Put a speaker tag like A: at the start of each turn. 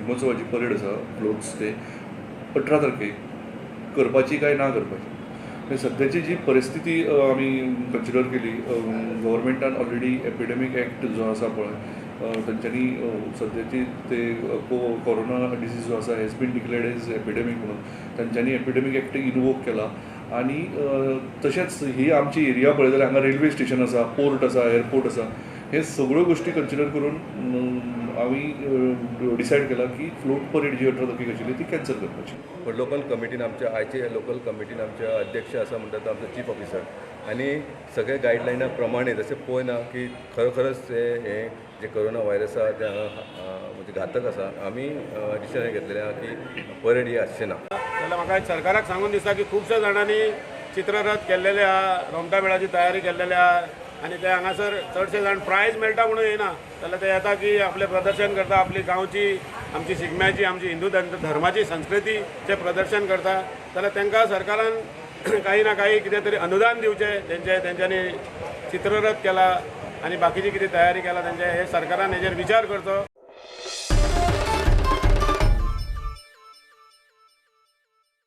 A: शिगमोत्सवाची parade आसा, floats, ते 18 तारखेक करपाची काय ना करपाची. सद्याची जी परिस्थिती आमी कन्सिडर केली, गव्हर्मेंटान ऑलरेडी एपिडेमीक एक्ट जो आसा पळय, तांच्यांनी सद्याची ते कोरोना डिसीज जो आसा has been declared as epidemic म्हणून तांच्यांनी एपिडेमीक एक्ट इनवोक केला. आनी तशेंच ही आमची एरिया पळयत जाल्यार हांगा रेल्वे स्टेशन आसा, पोर्ट आसा, एअरपोर्ट आसा. हे सगळ्यो गोश्टी कन्सिडर करून आमी डिसायड केला की फ्लोट परेड जी 18 तारखेक आशिल्ली ती कॅन्सल करपाची.
B: पण लोकल कमिटीन, आमच्या आयचे लोकल कमिटीन आमचे अध्यक्ष आसा म्हणटा तो आमचो चीफ ऑफिसर आनी सगळे गायडलायना प्रमाणे जशें पळयना की खरोखरच ते हे जे कोरोना व्हायरस आसा ते हांगा म्हणजे घातक आसा. आमी डिसिजन घेतलेलें आहा की परेड ही आसचें ना.
C: जाल्यार म्हाका सरकाराक सांगून दिसता की खुबशे जाणांनी चित्ररथ केल्लेले आहा, रोमटा मेळाची तयारी केल्लेली आहा आनी ते हांगासर चडशे जाण प्रायज मेळटा म्हणून येना, जाल्यार ते येता की आपलें प्रदर्शन करता, आपली गांवची, आमची शिगम्याची, आमची हिंदू धर्माची संस्कृतीचें प्रदर्शन करता. जाल्यार तांकां सरकारान काही ना काही कितें तरी अनुदान दिवचें. तेंच्यांनी चित्ररथ केला आनी बाकीची कितें तयारी केला तेंचे, हे सरकारान हेजेर विचार करचो.